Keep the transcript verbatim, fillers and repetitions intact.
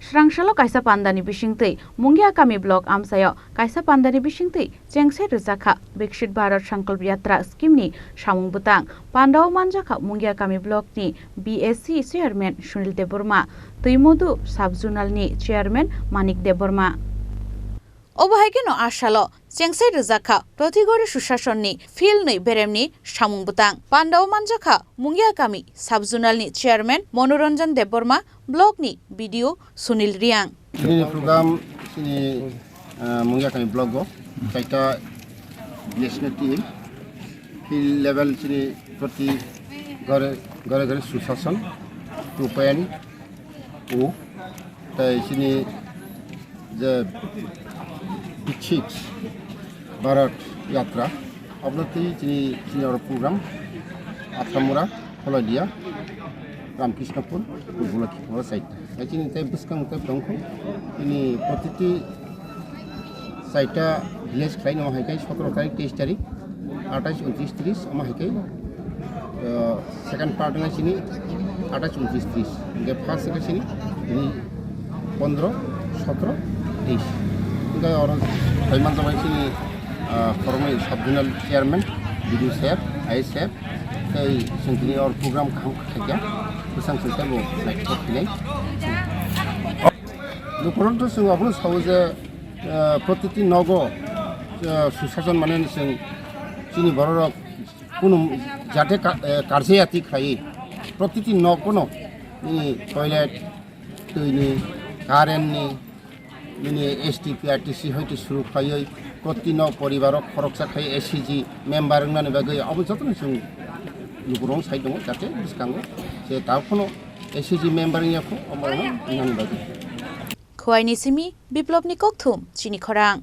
Srangsalo kaisa pandani bisingtwi Mungiakami block amchaio kaisa pandani bisingtwi chengsai rwjakha Viksit Bharat Sankalp Yatra scheme ni samung bwtang. Pandao manjakha Mungiakami block ni B S C chairman Sunil Debbarma, Twimodu sub zonal ni chairman Manik Debbarma. Obo hai kheno a salo chengsai rwjakha Protigori Susasonni field nwi beremni samung bwtang. Pandao manjakha Mungiakami sub zonal ni chairman Monoranjan Debbarma, block ni B D O Sunil Riang. Chini program chini, ah, Mungiakami block o kaita national team field level chini proti gore gore gore Susason two point O tei chini je Viksit Bharat Yatra, obo twi chini, chini oro program Athamura, Kholaidia, Ramkrishnapur, Gulaki, oro chaita. Tei chini tei bwskang tei tongkhu, chini protiti chaita village khlaino hai khe sotoro tarik, teis tarik, atais, untris, tris, omo hai khe, uh, second part wngkha chini atais, untris, tris. Hingkhe first wngkha chini, chini pondro, sotoro, teis. Hingkhe oro phaiman jabai chini, uh, khoroknwi sub zonal chairman, B D O sir, I S sir, tei chwng tini oro program kaham khaikha, bwsang chwng teibo naithok khainai. Lukurokno chwng abono sao je, eh, protiti nogo, eh, Susason mane chwng chini bororok kunu jate ka-, eh, karjayati khlaiwi protiti nogono nini toilet, twini, currentni, nini S T P R T C hoite suru khlaiwi protiti nog poribaro khoroksa khai S C G member wngnani bagwi abo jotono chwng lukurok sai tongo, jate bwskango je tabuk phano S C G member wngya kho omo wngnani bagwi. Khowai ni simi Biplop ni kokthum chini khorang.